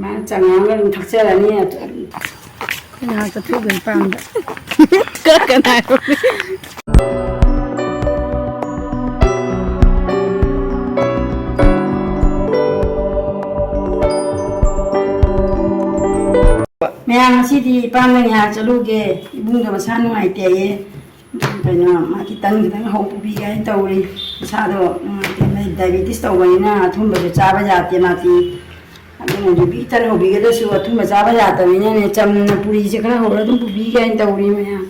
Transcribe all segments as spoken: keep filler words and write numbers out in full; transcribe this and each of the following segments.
ꯃꯥꯅ ꯆꯉꯥꯡꯒ ꯑꯗꯨꯝ ꯊꯛꯆꯔꯅꯤ꯫ ꯑꯩꯈꯣꯏ ꯉꯥꯏꯍꯥꯛ ꯆꯠꯊꯣꯛꯎꯕ ꯏꯄꯥꯝꯗ꯫ ꯀꯛꯀꯅꯥ ꯍꯥꯏꯕꯅꯤ? ꯃꯌꯥꯝ, ꯉꯁꯤꯗꯤ ꯏꯄꯥꯝꯗ ꯉꯥꯏꯍꯥꯛ ꯆꯠꯂꯨꯒꯦ꯫ ꯏꯕꯨꯡꯗꯣ ꯃꯁꯥ ꯅꯨꯡꯉꯥꯏꯇꯦꯌꯦ꯫ ꯀꯩꯅꯣ, ꯃꯥ ꯈꯤꯇꯪ ꯈꯤꯇꯪ ꯍꯧ ꯄꯨꯕꯤꯒꯦ ꯍꯥꯏꯅ ꯇꯧꯔꯤ꯫ ꯃꯁꯥꯗꯣ ꯅꯨꯡꯉꯥꯏꯇꯦ, ꯗꯥꯏꯕꯦꯇꯤꯁ ꯇꯧꯕꯅꯤꯅ ꯑꯊꯨꯝꯕꯁꯨ ꯆꯥꯕ ꯌꯥꯗꯦ ꯃꯥꯗꯤ꯫ ꯑꯗꯨꯅ ꯌꯨꯕꯤ ꯈꯤꯇꯪ ꯍꯧꯕꯤꯒꯗ꯭ꯔꯁꯨ ꯑꯊꯨꯝꯕ ꯆꯥꯕ ꯌꯥꯗꯕꯅꯤꯅꯅꯦ, ꯆꯝꯅ ꯄꯨꯔꯤꯁꯦ ꯈꯔ ꯍꯧꯔ ꯑꯗꯨꯝ ꯄꯨꯕꯤꯒꯦ ꯍꯥꯏꯅ ꯇꯧꯔꯤ ꯃꯌꯥꯝ꯫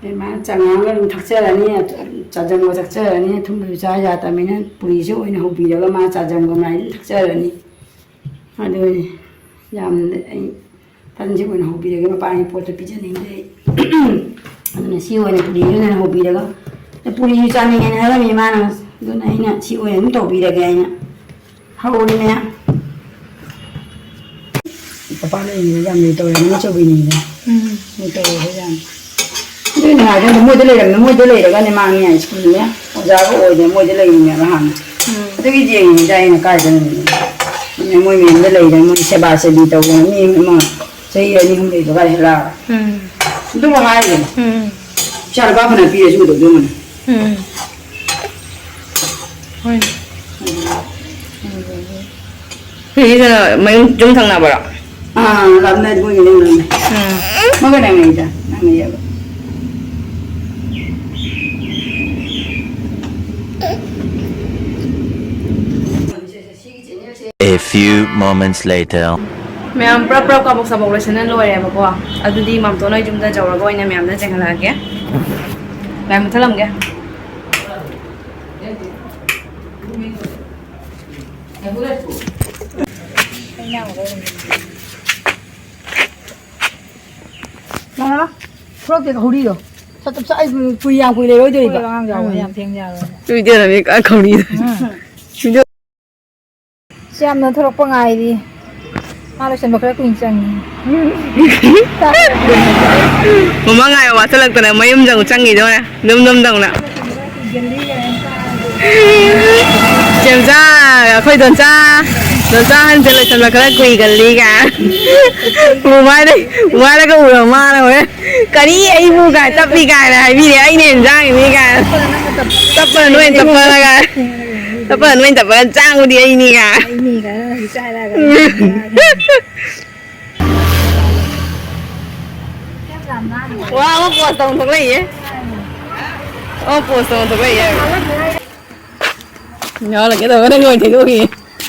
ꯑꯗꯩ ꯃꯥ ꯆꯉꯥꯡꯒ ꯑꯗꯨꯝ ꯊꯛꯆꯔꯅꯤ, ꯆꯥꯖꯝꯒ ꯊꯛꯆꯔꯅꯤ, ꯑꯊꯨꯝꯕꯁꯨ ꯆꯥ ꯌꯥꯗꯕꯅꯤꯅ ꯄꯨꯔꯤꯁꯦ ꯑꯣꯏꯅ ꯍꯧꯕꯤꯔꯒ ꯃꯥ ꯆꯥꯖꯝꯒ ꯃꯥꯏ ꯑꯗꯨꯝ ꯊꯛꯆꯔꯅꯤ꯫ ꯑꯗꯨꯅꯤ ꯌꯥꯝꯅ ꯑꯩ ꯇꯟꯁꯦ ꯑꯣꯏꯅ ꯍꯧꯕꯤꯔꯒꯦ, ꯃꯄꯥꯟꯒꯤ ꯄꯣꯠꯇꯣ ꯄꯤꯖꯅꯤꯡꯗꯦ ꯑꯩ꯫ ꯑꯗꯨꯅ ꯁꯤ ꯑꯣꯏꯅ ꯄꯨꯔꯤꯁꯦ ꯑꯣꯏꯅ ꯍꯧꯕꯤꯔꯒ, ꯑꯦ, ꯄꯨꯔꯤꯁꯨ ꯆꯥꯅꯤꯡꯉꯦꯅ ꯍꯥꯏꯔꯝꯃꯤ ꯃꯥꯅ, ꯑꯗꯨꯅ ꯑꯩꯅ ꯁꯤ ꯑꯣꯏꯅ ꯑꯗꯨꯝ ꯇꯧꯕꯤꯔꯒꯦ ꯑꯩꯅ꯫ ꯍꯧꯔꯦ ꯃꯌꯥꯝ꯫ ꯄꯄꯥ ꯂꯩꯔꯤꯉꯩꯗ ꯌꯥꯝ ꯂꯨ ꯇꯧꯔꯦ, ꯅꯪ ꯑꯆꯧꯕꯤꯅꯤꯅ꯫ ꯎꯝ꯫ ꯂꯨ ꯇꯧꯔꯦ ꯌꯥꯝ꯫ ꯑꯗꯨ ꯅꯨꯡꯉꯥꯏꯗꯣꯏꯅꯦ, ꯃꯣꯏꯗ ꯂꯩꯔꯝꯃꯦ, ꯃꯣꯏꯗ ꯂꯩꯔꯒꯅꯦ ꯃꯥ ꯃꯌꯥꯝ ꯁ꯭ꯀꯨꯜꯅꯦ ꯑꯣꯖꯥꯒ ꯑꯣꯏꯗꯅ ꯃꯣꯏꯗ ꯂꯩꯔꯤꯅꯦꯕ ꯍꯥꯟꯅ꯫ ꯎꯝ꯫ ꯑꯗꯨꯒꯤ ꯌꯦꯡꯉꯤꯉꯩꯗ ꯑꯩꯅ ꯀꯥꯏꯗꯅꯣ, ꯃꯣꯏ ꯃꯌꯨꯝꯗ ꯂꯩꯗꯅ ꯃꯣꯏ ꯁꯦꯕꯥ ꯁꯦꯕꯤ ꯇꯧꯗꯅ ꯃꯤ ꯑꯃ ꯆꯍꯤ ꯑꯅꯤ ꯑꯍꯨꯝ ꯂꯩꯕꯒ ꯍꯦꯛ ꯂꯥꯛꯑꯒ꯫ ꯎꯝ꯫ ꯑꯗꯨꯕꯨ ꯍꯥꯏꯔꯤꯕꯅꯦ꯫ ꯎꯝ꯫ ꯏꯆꯥ ꯅꯨꯄꯥ ꯐꯅ ꯄꯤꯔꯁꯨ ꯀꯩꯗꯧꯗꯣꯏꯅꯣ? ꯎꯝ꯫ ꯍꯣꯏ꯫ ꯁꯤꯁꯤꯅ ꯃꯌꯨꯝ ꯌꯨꯝ ꯊꯪꯅꯕꯔꯣ? ꯑꯥ, ꯂꯥꯞꯅ ꯃꯣꯏꯒ ꯌꯨꯝ ꯅꯛꯅꯩ꯫ ꯎꯝ꯫ ꯃꯣꯏꯒ ꯅꯛꯅꯩꯗ, ꯅꯛꯅꯩꯌꯦꯕ꯫ A few moments later. ꯃꯌꯥꯝ ꯄꯨꯔꯞ ꯄꯨꯔꯞ ꯀꯥꯕꯣꯛ ꯆꯥꯕꯣꯛ ꯂꯣꯏꯁꯤꯟꯅ ꯂꯣꯏꯔꯦꯕꯀꯣ꯫ ꯑꯗꯨꯗꯤ ꯃꯥꯝꯇꯣꯟ ꯍꯣꯏ ꯌꯨꯝꯗ ꯌꯧꯔꯒ ꯑꯣꯏꯅ ꯃꯌꯥꯝꯗ ꯆꯦꯡꯍꯜꯂꯛꯑꯒꯦ꯫ ꯂꯥꯏ ꯃꯨꯊꯠꯂꯝꯒꯦ꯫ ꯂꯥꯛꯑꯣ, ꯊꯣꯛꯂꯛꯇꯦ ꯍꯧꯔꯤꯗꯣ꯫ ꯆꯞ, ꯆꯞ, ꯆꯞ, ꯑꯩ ꯀꯨꯏ-, ꯌꯥꯝ ꯀꯨꯏ ꯂꯩꯔꯣꯏꯗꯣꯏꯅꯦꯕ꯫ ꯑꯩꯈꯣꯏ ꯑꯉꯥꯡ ꯌꯥꯎꯕ ꯌꯥꯝ ꯊꯦꯡꯅ ꯌꯥꯔꯣꯏ꯫ ꯇꯨꯏꯗꯦ ꯔꯕꯤ ꯀ ꯈꯧꯔꯤꯗꯣ꯫ ꯎꯝ꯫ ꯁꯤ ꯌꯥꯝꯅ ꯊꯣꯔꯛꯄ ꯉꯥꯏꯔꯤ꯫ ꯃꯥ ꯂꯣꯏꯁꯟꯕ ꯈꯔ ꯀꯨꯏꯅ ꯆꯪꯉꯤ꯫ ꯃꯃꯥ ꯉꯥꯏꯕ ꯋꯥꯁꯤꯜꯂꯛꯇꯅ ꯃꯌꯨꯝ ꯆꯪꯉꯨ ꯆꯪꯉꯤꯗꯣ ꯌꯦꯡꯉꯨ꯫ ꯗꯨꯝ ꯗꯨꯝ ꯇꯧꯅ꯫ ꯆꯦꯝꯆꯥ! ꯍꯣꯏ, ꯗꯣꯟꯆꯥ, ꯗꯣꯟꯆꯥ ꯑꯍꯟꯁꯦ ꯂꯣꯏꯁꯟꯕ ꯈꯔ ꯀꯨꯏꯒꯜꯂꯤ ꯀꯥꯏ꯫ ꯎꯃꯥꯏꯗ, ꯎꯃꯥꯏꯗꯒ ꯎꯔ ꯃꯥꯅ ꯍꯣꯔꯦꯟ "ꯀꯔꯤ, ꯑꯩꯕꯨ?" ꯀꯥꯏ "ꯇꯞꯄꯤ" ꯀꯥꯏꯅ ꯍꯥꯏꯕꯤꯔꯦ꯫ "ꯑꯩꯅ ꯍꯦꯟꯖꯥꯡꯅꯤ" ꯀꯥꯏ꯫ "ꯇꯞꯄꯅ ꯅꯣꯏ ꯇꯞꯄꯅ" ꯀꯥꯏ꯫ "ꯇꯞꯄꯅ ꯅꯣꯏ ꯇꯞꯄꯅ ꯆꯥꯡꯕꯗꯤ ꯑꯩꯅꯤ" ꯀꯥꯏ꯫ ꯑꯩꯅꯤ ꯀꯥꯏꯅ ꯍꯧꯖꯤꯛ ꯆꯥꯏ ꯍꯥꯏꯔꯒ꯫ ꯋꯥ ꯑꯃ ꯄꯣꯁ ꯇꯧ ꯊꯣꯛꯂꯛꯏꯌꯦ꯫ ꯑꯃ ꯄꯣꯁ ꯇꯧ ꯊꯣꯛꯂꯛꯏꯌꯦ꯫ ꯌꯥꯎꯍꯜꯂꯛꯀꯦ ꯇꯧꯔꯒ ꯅꯪ ꯑꯣꯏꯅ ꯊꯩꯗꯣꯛꯈꯤꯌꯦ꯫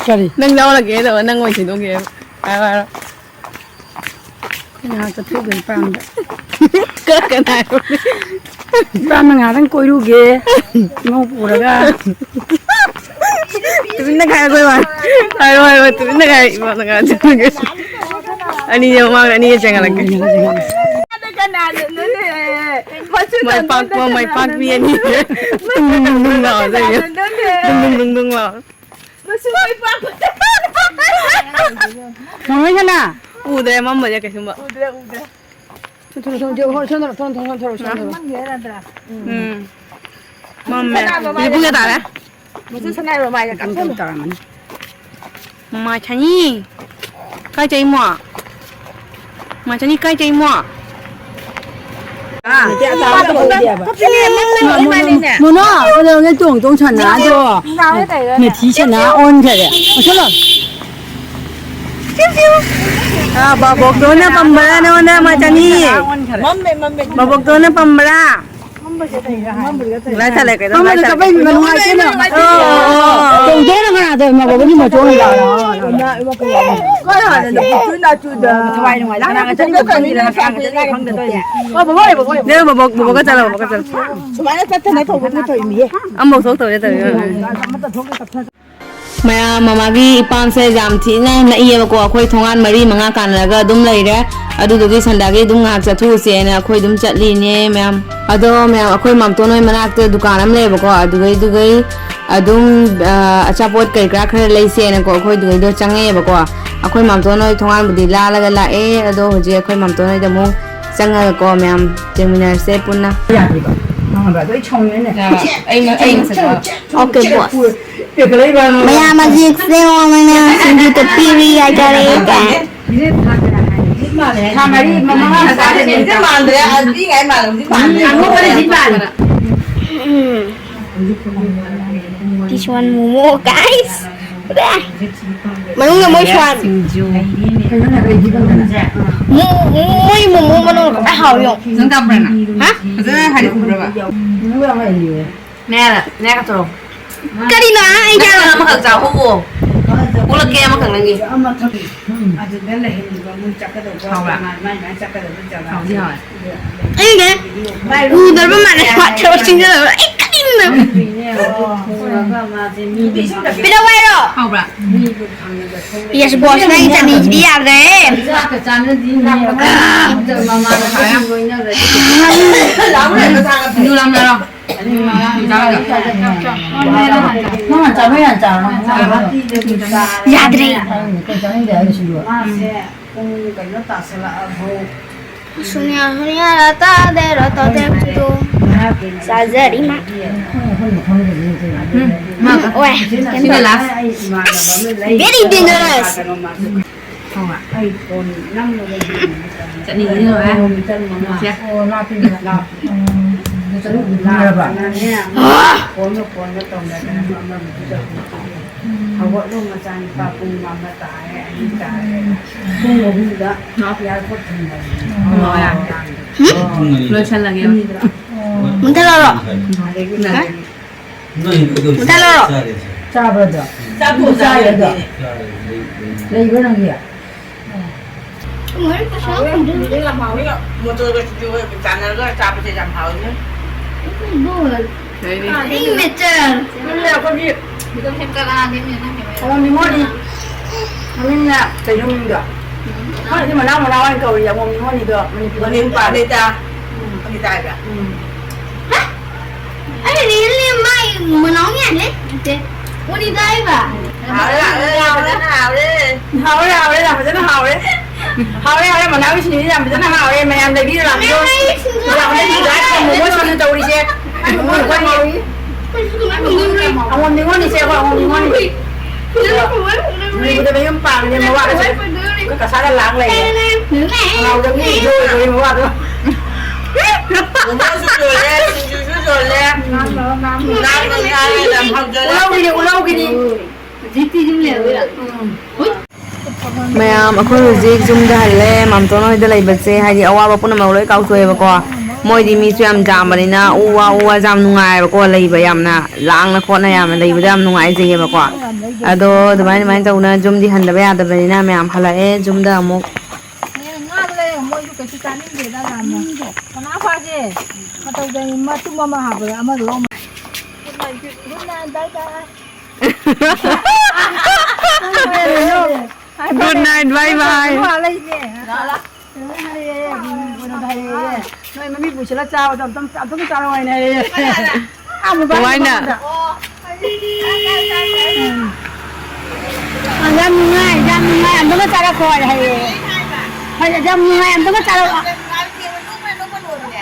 ꯀꯔꯤ? ꯅꯪ ꯌꯥꯎꯍꯜꯂꯛꯀꯦ ꯇꯧꯔꯒ ꯅꯪ ꯑꯣꯏꯅ ꯊꯩꯗꯣꯛꯈꯤꯌꯦ꯫ ꯍꯥꯏꯔꯣ, ꯍꯥꯏꯔꯣ꯫ ꯑꯩꯈꯣꯏ ꯉꯥꯏꯍꯥꯛ ꯆꯠꯊꯣꯛꯎꯒꯦ ꯏꯄꯥꯝꯗ꯫ ꯀꯅꯥ ꯍꯥꯏꯕ? ꯏꯄꯥꯝꯗ ꯉꯥꯏꯍꯥꯛꯇꯪ ꯀꯣꯏꯔꯨꯒꯦ꯫ ꯏꯃꯧ ꯄꯨꯔꯒ꯫ ꯇꯨꯃꯤꯟꯅ ꯈꯥꯏꯌꯣ, ꯑꯩꯈꯣꯏ ꯋꯥ꯫ ꯍꯥꯏꯔꯣ, ꯍꯥꯏꯔꯣ, ꯇꯨꯃꯤꯟꯅ ꯈꯥꯏꯌꯣ, ꯏꯃꯥꯅ ꯉꯥꯡꯉꯛꯑꯒꯦ꯫ ꯑꯅꯤꯁꯦ ꯃꯃꯥꯡꯗ ꯑꯅꯤꯁꯦ ꯆꯦꯟꯈꯠꯂꯛꯀꯦ꯫ ꯀꯅꯥꯅꯣꯅꯦ? ꯃꯆꯨ ꯃꯥꯏ ꯄꯥꯛꯄ, ꯇꯣꯟꯗꯣꯟꯗ ꯃꯥꯏ ꯄꯥꯛꯄꯤ ꯀꯅꯥꯅꯣꯅꯦ? ꯑꯅꯤ꯫ ꯗꯨꯡ ꯗꯨꯡ ꯗꯨꯡ ꯗꯨꯡ ꯂꯥꯎꯔ ꯆꯠꯈ꯭ꯔꯦ꯫ ꯀꯅꯥꯅꯣꯅꯦ? ꯗꯨꯡ ꯗꯨꯡ ꯗꯨꯡ ꯗꯨꯡ ꯂꯥꯎꯔ꯫ ꯃꯆꯨ ꯃꯥꯏ ꯄꯥꯛꯄ꯫ ꯃꯃꯩ ꯁꯅꯥ꯫ ꯎꯗ꯭ꯔꯦ, ꯃꯝꯕꯁꯦ ꯀꯩꯁꯨꯝꯕ꯫ ꯎꯗ꯭ꯔꯦ, ꯎꯗ꯭ꯔꯦ꯫ ꯊꯣꯔꯣ, ꯊꯣꯔꯣ, ꯊꯣꯔꯣ, ꯊꯣꯔꯣ, ꯊꯣꯔꯣ, ꯊꯣꯔꯣ, ꯊꯣꯔꯣ, ꯊꯣꯔꯣ, ꯊꯣꯔꯣ꯫ ꯃꯝꯒꯦ ꯅꯠꯇ꯭ꯔꯥ? ꯎꯝ꯫ ꯃꯝꯃꯦ꯫ ꯁꯅꯥ ꯃꯃꯥꯏꯗ ꯍꯧꯖꯤꯛ ꯄꯨꯡ ꯀꯌꯥ ꯇꯥꯔꯦ? ꯃꯆꯨ ꯁꯅꯥ ꯃꯃꯥꯏꯗ ꯄꯨꯡ ꯇꯔꯨꯛ ꯀꯥꯞꯁꯜꯂꯣ꯫ ꯇꯥꯔꯝꯃꯅꯤ꯫ ꯃꯃꯥ ꯁꯅꯤ꯫ ꯀꯥꯏ ꯆꯠꯂꯤꯃꯣ? ꯃꯃꯥ ꯁꯅꯤ ꯀꯥꯏ ꯆꯠꯂꯤꯃꯣ? ꯑꯥ꯫ ꯃꯣꯅꯣ, ꯃꯣꯅꯣ, ꯀꯩꯗꯧꯔꯒꯦ? ꯇꯣꯡ ꯇꯣꯡ ꯁꯥꯟꯅꯗ꯭ꯔꯣ? ꯉꯥꯎꯔꯦ ꯀꯩꯅꯣ? ꯃꯦꯊꯤ ꯁꯥꯟꯅ ꯑꯣꯟꯈꯔꯦ꯫ ꯃꯨꯊꯠꯂꯣ꯫ ꯑꯥ, ꯕꯕꯣꯛꯇꯣꯅ ꯄꯝꯕ꯭ꯔꯥ ꯅꯉꯣꯟꯗ, ꯃꯆꯥꯅꯤ? ꯃꯝꯃꯦ, ꯃꯝꯃꯦ꯫ ꯕꯕꯣꯛꯇꯣꯅ ꯄꯝꯕ꯭ꯔꯥ? ꯂꯥꯏ ꯊꯥ ꯂꯩ ꯀꯩꯅꯣ, ꯂꯥꯏ ꯊꯥ ꯂꯩ꯫ ꯃꯝꯕꯗ ꯆꯠꯄꯩ ꯅꯨꯡꯉꯥꯏꯇꯦꯅ꯫ ꯑꯣ, ꯑꯣ, ꯑꯣ꯫ ꯇꯣꯡꯗꯣꯏꯅ ꯀꯅꯥꯗ ꯃꯕꯣꯛꯅꯤ ꯃꯆꯣꯡ ꯂꯥꯛꯑꯣ꯫ ꯀꯣꯏ ꯍꯥꯟꯅ ꯅꯨꯄꯤ ꯇꯨꯏ ꯅꯥꯆꯨꯗ꯫ ꯊꯋꯥꯏ ꯅꯨꯡꯉꯥꯏ꯫ ꯀꯅꯥꯒ ꯆꯠꯂꯤꯅꯣ ꯈꯪꯗꯦ, ꯀꯅꯥꯒ ꯆꯠꯂꯤꯅꯣ ꯈꯪꯗꯦ ꯇꯧꯔꯤꯁꯦ꯫ ꯅꯦ, ꯕꯕꯣꯛ, ꯕꯕꯣꯛꯀ ꯆꯠꯂꯣ, ꯕꯕꯣꯛꯀ ꯆꯠꯂꯣ꯫ ꯁꯨꯃꯥꯏꯅ ꯆꯠꯇꯅ ꯇꯧꯕꯕꯨ ꯇꯧꯔꯤꯅꯦ꯫ ꯑꯃꯐꯥꯎ ꯊꯣꯛꯇꯕꯅꯦ ꯇꯧꯔꯤꯁꯦ꯫ ꯃꯌꯥꯝ, ꯃꯃꯥꯒꯤ ꯏꯄꯥꯝꯁꯦ ꯌꯥꯝ ꯊꯤꯅ ꯅꯛꯏꯌꯦꯕꯀꯣ꯫ ꯑꯩꯈꯣꯏ ꯊꯣꯡꯒꯥꯟ ꯃꯔꯤ ꯃꯉꯥ ꯀꯥꯟꯅꯔꯒ ꯑꯗꯨꯝ ꯂꯩꯔꯦ꯫ ꯑꯗꯨꯗꯨꯒꯤ ꯁꯟꯗꯥꯒꯤ ꯑꯗꯨꯝ ꯉꯥꯏꯍꯥꯛ ꯆꯠꯊꯣꯛꯎꯁꯦꯅ ꯑꯩꯈꯣꯏ ꯑꯗꯨꯝ ꯆꯠꯂꯤꯅꯦ, ꯃꯌꯥꯝ꯫ ꯑꯗꯣ, ꯃꯌꯥꯝ, ꯑꯩꯈꯣꯏ ꯃꯥꯝꯇꯣꯟ ꯍꯣꯏ ꯃꯅꯥꯛꯇ ꯗꯨꯀꯥꯟ ꯑꯃ ꯂꯩꯌꯦꯕꯀꯣ꯫ ꯑꯗꯨꯗꯩꯗꯨꯒꯩ ꯑꯗꯨꯝ, ꯑ, ꯑꯆꯥꯄꯣꯠ ꯀꯔꯤ ꯀꯔꯥ ꯈꯔ ꯂꯩꯁꯦꯅꯀꯣ, ꯑꯩꯈꯣꯏ ꯑꯗꯨꯗꯩꯗꯣ ꯆꯪꯉꯛꯑꯦꯕꯀꯣ꯫ ꯑꯩꯈꯣꯏ ꯃꯥꯝꯇꯣꯟ ꯍꯣꯏ ꯊꯣꯡꯒꯥꯟꯕꯨꯗꯤ ꯂꯥꯜꯂꯒ ꯂꯥꯛꯑꯦ, ꯑꯗꯣ ꯍꯧꯖꯤꯛ ꯑꯩꯈꯣꯏ ꯃꯥꯝꯇꯣꯟ ꯍꯣꯏꯗ ꯑꯃꯨꯛ ꯆꯪꯉꯒꯀꯣ, ꯃꯌꯥꯝ ꯌꯦꯡꯃꯤꯟꯅꯔꯁꯦ ꯄꯨꯟꯅ꯫ ꯌꯥꯗ꯭ꯔꯤꯕ? ꯈꯪꯉꯕ꯭ꯔꯥ? ꯑꯗꯣ ꯑꯩ ꯁꯥꯎꯅꯤꯡꯉꯦꯅꯦ꯫ ꯑꯩ ꯃ-, ꯑꯩ ꯃꯁꯛ ꯈꯪꯉꯦ꯫ Okay, boss꯫ ꯄꯦꯟꯈꯠꯂꯛꯏꯕ꯫ ꯃꯌꯥꯝ ꯑꯁꯤ ꯁꯦꯝꯃꯣ ꯅꯪꯅ ꯁꯤꯡꯖꯨꯗ ꯄꯤꯔꯤ ꯍꯥꯏꯇꯥꯔꯦ ꯀꯥꯏ꯫ ꯊꯥ ꯃꯔꯤ, ꯃꯉꯥ ꯃꯆꯥꯗ ꯍꯧꯖꯤꯛ ꯃꯥꯟꯗ꯭ꯔꯦ, ꯄꯤꯛꯏꯉꯥꯏ ꯃꯥꯜꯂꯦ, ꯍꯧꯖꯤꯛ ꯃꯥꯟꯗ꯭ꯔꯦ꯫ ꯑꯉꯧꯕꯅ ꯍꯧꯖꯤꯛ ꯃꯥꯜꯂꯦ꯫ ꯎꯝ꯫ This one momo, guys꯫ ꯃꯅꯨꯡꯗ ꯃꯣꯏ ꯁ꯭ꯋꯥꯟ꯫ ꯁꯤꯡꯖꯨ꯫ ꯃꯣ-, ꯃꯣꯏ ꯃꯣꯃꯣ ꯃꯅꯨꯡꯗ ꯀꯃꯥꯏ ꯍꯥꯎꯔꯤ ꯌꯦꯡꯉꯣ꯫ ꯅꯪ ꯆꯥꯕ꯭ꯔꯥ ꯅꯪ? ꯍꯥ? ꯐꯖꯅ ꯍꯥꯏꯗꯤ ꯎꯕ꯭ꯔꯕ? ꯅꯦ, ꯅꯦ ꯀꯠꯇ꯭ꯔꯣ? ꯀꯔꯤꯅꯣ? ꯑꯩ ꯅꯪ ꯆꯥꯕ ꯑꯃꯈꯛ ꯆꯥꯍꯧꯋꯣ꯫ ꯄꯣꯛꯂꯛꯀꯦ ꯑꯃꯈꯛ ꯅꯪꯒꯤ꯫ ꯑꯗꯨꯗ ꯂꯩꯍꯟꯕ ꯃꯣꯏ ꯆꯠꯀꯗꯧꯕ ꯍꯥꯎꯕ꯭ꯔꯥ? ꯃꯥꯏ ꯃꯥꯏ ꯆꯠꯀꯗꯧꯕ ꯖꯒꯥ꯫ ꯍꯥꯎꯗꯤ ꯍꯥꯎꯋꯦ꯫ ꯑꯩꯅꯦ, ꯎꯗ꯭ꯔꯕ ꯃꯥꯜꯂꯦ, ꯍꯥꯠꯈ꯭ꯔꯕ ꯆꯤꯡꯖꯜꯂꯕ꯫ ꯑꯩ ꯀꯔꯤꯅꯣ? ꯄꯤꯔꯛꯑꯣ ꯍꯥꯏꯔꯣ? ꯍꯥꯎꯕ꯭ꯔꯥ? Yes, boss, ꯅꯪꯒꯤ ꯆꯠꯅꯤꯁꯤꯗꯤ ꯌꯥꯗ꯭ꯔꯦ꯫ ꯆꯥꯛꯀ ꯆꯥꯅꯗꯤꯅꯦ꯫ ꯃꯃꯥꯅ ꯍꯥꯏꯔ꯫ ꯁꯤꯡꯖꯨ ꯂꯥꯡꯅꯔꯣ꯫ ꯅꯪ ꯍꯥꯟꯅ ꯆꯥꯕ ꯌꯥꯅ ꯆꯥꯔꯣ, ꯅꯪ ꯍꯥꯟꯅ ꯆꯥꯔꯣ꯫ ꯌꯥꯗ꯭ꯔꯦ꯫ ꯑꯩ ꯀꯩ ꯆꯥꯅꯤꯡꯗꯦ ꯍꯥꯏꯔꯤꯁꯤꯕꯣ? ꯃꯥꯁꯦ ꯄꯨꯡ ꯀꯩꯅꯣ ꯇꯥꯁꯜꯂꯛꯑꯕꯣ? ꯁꯨꯅ꯭ꯌꯥ ꯁꯨꯅ꯭ꯌꯥ ꯔꯥ ꯇꯥ ꯗꯦ ꯔꯥ ꯇꯥ ꯗꯦ ꯇꯨ꯫ ꯆꯥꯖꯔꯤ ꯃꯥ꯫ ꯈꯪꯗꯦ, ꯈꯪꯗꯦ, ꯈꯪꯗꯦ꯫ ꯎꯝ, ꯃꯥ ꯎꯝ, ꯑꯣꯏ꯫ ꯁꯤꯅ last꯫ ꯑꯩ ꯏꯃꯥꯟꯅꯕ ꯑꯃ ꯂꯩ꯫ Very dangerous꯫ ꯍꯣꯏ꯫ ꯑꯩ ꯐꯣꯟ ꯅꯝꯃꯒ ꯌꯦꯡꯉꯦ꯫ ꯆꯠꯅꯤꯡꯉꯤꯗꯤ ꯂꯣꯏꯔꯦ꯫ ꯀꯤꯂꯣꯃꯤꯇꯔ ꯃꯉꯥ꯫ ꯁꯦ꯫ ꯑꯣ, ꯂꯥꯞꯄꯤꯅꯦ꯫ ꯂꯥꯞꯄꯤ꯫ ꯎꯝ, ꯑꯗꯨ ꯆꯠꯂꯨꯕꯗꯤ ꯅꯨꯡꯉꯥꯏꯔꯕ? ꯂꯥꯞꯄꯅꯅꯦ꯫ ꯑꯥ! ꯐꯣꯟꯒ ꯐꯣꯟꯒ ꯇꯧꯅꯗꯅ ꯑꯃꯃꯨꯛꯀꯤ ꯇꯧꯔꯤ꯫ ꯎꯝ꯫ ꯍꯧꯒꯠꯂꯣ ꯃꯆꯥꯅꯨꯄꯥ ꯄꯨꯡ ꯃꯉꯥ ꯇꯥꯔꯦ, ꯑꯅꯤ ꯇꯥꯔꯦ꯫ ꯄꯨꯡ ꯑꯍꯨꯝꯗ airport ꯊꯨꯡꯕꯅꯤ꯫ ꯑꯣ꯫ ꯂꯣꯏꯁꯜꯂꯒꯦ꯫ ꯑꯅꯤꯗ꯫ ꯑꯣ꯫ ꯃꯨꯟꯊꯠꯂꯛꯑꯣꯔꯣ? ꯑꯗꯒꯤ ꯅꯣꯏ ꯑꯗꯨꯝ ꯃꯨꯟꯊꯠꯂꯛꯑꯣꯔꯣ? ꯆꯥꯔꯦ, ꯆꯥꯔꯦ꯫ ꯆꯥꯕ꯭ꯔꯥ ꯑꯗꯣ? ꯆꯥꯊꯣꯛ ꯆꯥꯔꯦ ꯑꯗꯣ? ꯆꯥꯔꯦ, ꯂꯩ, ꯂꯩ꯫ ꯂꯩꯕ꯭ꯔꯥ ꯅꯪꯒꯤ? ꯃꯣꯇꯣꯔꯒ ꯁꯤꯡꯖꯨꯒ ꯆꯥꯟꯅꯔꯒ ꯆꯥꯕꯁꯦ ꯌꯥꯝ ꯍꯥꯎꯋꯤꯅꯦ꯫ ꯂꯩꯔꯤ꯫ ꯅꯪꯅꯦ ꯑꯩꯈꯣꯏꯒꯤ ꯑꯃ ꯃꯤꯃꯣꯅꯤ꯫ ꯃꯃꯤꯡꯅ ꯀꯩꯅꯣ ꯃꯃꯤꯡꯗꯣ? ꯈꯪꯗꯦ, ꯃꯅꯥꯎ ꯃꯅꯥꯎ ꯍꯥꯏꯅ ꯀꯧꯔꯤ ꯑꯃ ꯃꯤꯃꯣꯅꯤꯗꯣ ꯃꯅꯤꯄꯨꯔꯗ꯫ ꯃꯃꯤꯡ ꯄꯥꯜꯂꯤꯗ꯫ ꯎꯝ꯫ ꯃꯃꯤꯡ ꯇꯥꯏꯕ꯫ ꯎꯝ꯫ ꯑꯩ ꯔꯤꯌꯦꯜꯂꯤ ꯃꯥꯏ ꯃꯅꯥꯎꯅꯤ ꯍꯥꯏꯅꯦ꯫ ꯅꯠꯇꯦ꯫ ꯎꯅꯤꯗ ꯑꯩꯕ꯫ ꯍꯥꯎꯔꯦ, ꯍꯥꯎꯔꯦ, ꯐꯖꯅ ꯍꯥꯎꯔꯦ꯫ ꯍꯥꯎꯔꯦ, ꯍꯥꯎꯔꯦ, ꯌꯥꯝ ꯐꯖꯅ ꯍꯥꯎꯔꯦ꯫ ꯍꯥꯎꯔꯦ, ꯍꯥꯎꯔꯦ, ꯃꯅꯥꯎꯒꯤ ꯁꯤꯡꯖꯨꯁꯦ ꯌꯥꯝ ꯐꯖꯅ ꯍꯥꯎꯔꯦ꯫ ꯃꯌꯥꯝꯗꯒꯤ ꯂꯥꯛꯄꯗꯣ, ꯂꯥꯛꯄꯗꯒꯤ ꯉꯥꯏ ꯈꯝꯃꯣ ꯃꯣꯏ ꯁꯣꯝꯗ ꯇꯧꯔꯤꯁꯦ꯫ ꯑꯉꯣꯝ ꯅꯤꯉꯣꯜꯅꯤꯁꯦ, ꯑꯩꯈꯣꯏ ꯑꯉꯣꯝ ꯅꯤꯉꯣꯜꯅꯤ꯫ ꯁꯤꯡꯖꯨꯗ ꯃꯌꯨꯝ ꯄꯥꯟꯕꯅꯦ, ꯃꯋꯥꯒꯁꯦ ꯀꯁꯥꯗ ꯂꯥꯡ ꯂꯩꯔꯦ꯫ ꯈꯅꯥꯎꯗꯒꯤ ꯏꯍꯧ ꯏꯍꯧꯔꯤ ꯃꯋꯥꯗꯣ꯫ ꯃꯣꯃꯣꯁꯨ ꯌꯣꯜꯂꯦ, ꯁꯤꯡꯖꯨꯁꯨ ꯌꯣꯜꯂꯦ꯫ ꯉꯥꯡꯅ ꯉꯥꯡꯅ ꯌꯥꯝ ꯍꯧꯖꯔꯦ꯫ ꯎꯂꯧꯒꯤꯅꯤ, ꯎꯂꯧꯒꯤꯅꯤ꯫ ꯍꯧꯖꯤꯛꯇꯤ ꯌꯨꯝ ꯂꯩꯔꯗꯣꯏꯔꯥ? ꯎꯝ꯫ ꯃꯌꯥꯝ, ꯑꯩꯈꯣꯏ ꯍꯧꯖꯤꯛ ꯌꯨꯝꯗ ꯍꯜꯂꯦ꯫ ꯃꯥꯝꯇꯣꯟ ꯍꯣꯏꯗ ꯂꯩꯕꯁꯦ, ꯍꯥꯏꯗꯤ, ꯑꯋꯥꯕ ꯄꯨꯝꯅꯃꯛ ꯂꯣꯏ ꯀꯥꯎꯊꯣꯛꯑꯦꯕꯀꯣ꯫ ꯃꯣꯏꯗꯤ ꯃꯤꯁꯨ ꯌꯥꯝ ꯌꯥꯝꯕꯅꯤꯅ, ꯎ ꯋꯥ, ꯎ ꯋꯥꯁꯦ ꯌꯥꯝ ꯅꯨꯡꯉꯥꯏꯌꯦꯕꯀꯣ, ꯂꯩꯕ ꯌꯥꯝꯅ ꯂꯥꯡꯅ ꯈꯣꯠꯅ ꯌꯥꯝꯅ ꯂꯩꯕꯗꯣ ꯌꯥꯝ ꯅꯨꯡꯉꯥꯏꯖꯩꯌꯦꯕꯀꯣ꯫ ꯑꯗꯣ ꯑꯗꯨꯃꯥꯏꯅ, ꯑꯗꯨꯃꯥꯏꯅ ꯇꯧꯅ ꯌꯨꯝꯗꯤ ꯍꯟꯗꯕ ꯌꯥꯗꯕꯅꯤꯅ, ꯃꯌꯥꯝ ꯍꯜꯂꯛꯑꯦ ꯌꯨꯝꯗ ꯑꯃꯨꯛ꯫ ꯉꯥꯗꯣ ꯂꯩꯔꯒ ꯃꯣꯏꯁꯨ ꯀꯩꯁꯨ ꯆꯥꯅꯤꯡꯗꯦꯗ ꯌꯥꯝꯅ꯫ ꯀꯅꯥ ꯐꯥꯒꯦ? ꯃꯇꯧꯗ ꯃꯇꯨꯝ ꯑꯃ ꯍꯥꯞꯄꯗ ꯑꯃꯗꯣ ꯑꯃ꯫ Good night, bye bye. Good night, bye bye. ꯅꯣꯏ ꯃꯃꯤ ꯄꯨꯁꯤꯜꯂ ꯆꯥꯕꯗꯣ ꯑꯝꯇꯪ, ꯑꯝꯇꯪ ꯆꯥꯔꯛꯑꯣ ꯍꯥꯏꯅ ꯍꯥꯏꯌꯦ꯫ ꯑꯥ, ꯃꯣꯕꯥꯏꯜ ꯀꯃꯥꯏꯅ? ꯃꯃꯥꯡꯗ꯫ ꯎꯝ꯫ ꯑꯥ, ꯌꯥꯝ ꯅꯨꯡꯉꯥꯏ, ꯌꯥꯝ ꯅꯨꯡꯉꯥꯏ, ꯑꯝꯇꯪꯒ ꯆꯥꯔꯛꯈꯣ ꯍꯥꯏꯅ ꯍꯥꯏꯌꯦ꯫ ꯍꯣꯏ, ꯌꯥꯝ ꯅꯨꯡꯉꯥꯏ, ꯑꯝꯇꯪꯒ ꯆꯥꯔꯛꯑꯣ꯫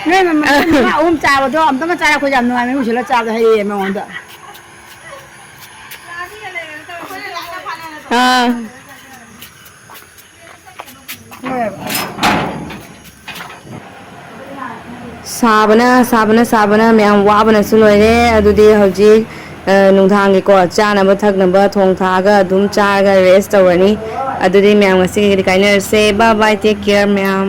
ꯅꯣꯏ ꯃꯃꯥ ꯃꯉꯥ ꯑꯍꯨꯝ ꯆꯥꯕꯗꯣ ꯑꯝꯇꯪꯒ ꯆꯥꯔꯛꯈꯣ, ꯌꯥꯝ ꯅꯨꯡꯉꯥꯏ, ꯃꯃꯤ ꯄꯨꯁꯤꯜꯂ ꯆꯥꯕꯗꯣ ꯍꯥꯏꯌꯦ ꯃꯉꯣꯟꯗ꯫ ꯑꯥ꯫ ꯁꯥꯕꯅ, ꯁꯥꯕꯅ, ꯁꯥꯕꯅ ꯃꯌꯥꯝ ꯋꯥꯕꯅꯁꯨ ꯂꯣꯏꯔꯦ꯫ ꯑꯗꯨꯗꯤ ꯍꯧꯖꯤꯛ, ꯑ, ꯅꯨꯡꯗꯥꯡꯒꯤꯀꯣ ꯆꯥꯅꯕ ꯊꯛꯅꯕ ꯊꯣꯡ ꯊꯥꯛꯑꯒ ꯑꯗꯨꯝ ꯆꯥꯔꯒ rest ꯇꯧꯔꯅꯤ꯫ ꯑꯗꯨꯗꯤ ꯃꯌꯥꯝ ꯉꯁꯤꯒꯤꯗꯤ ꯀꯥꯏꯅꯔꯁꯦ꯫ Bye bye, take care ꯃꯌꯥꯝ꯫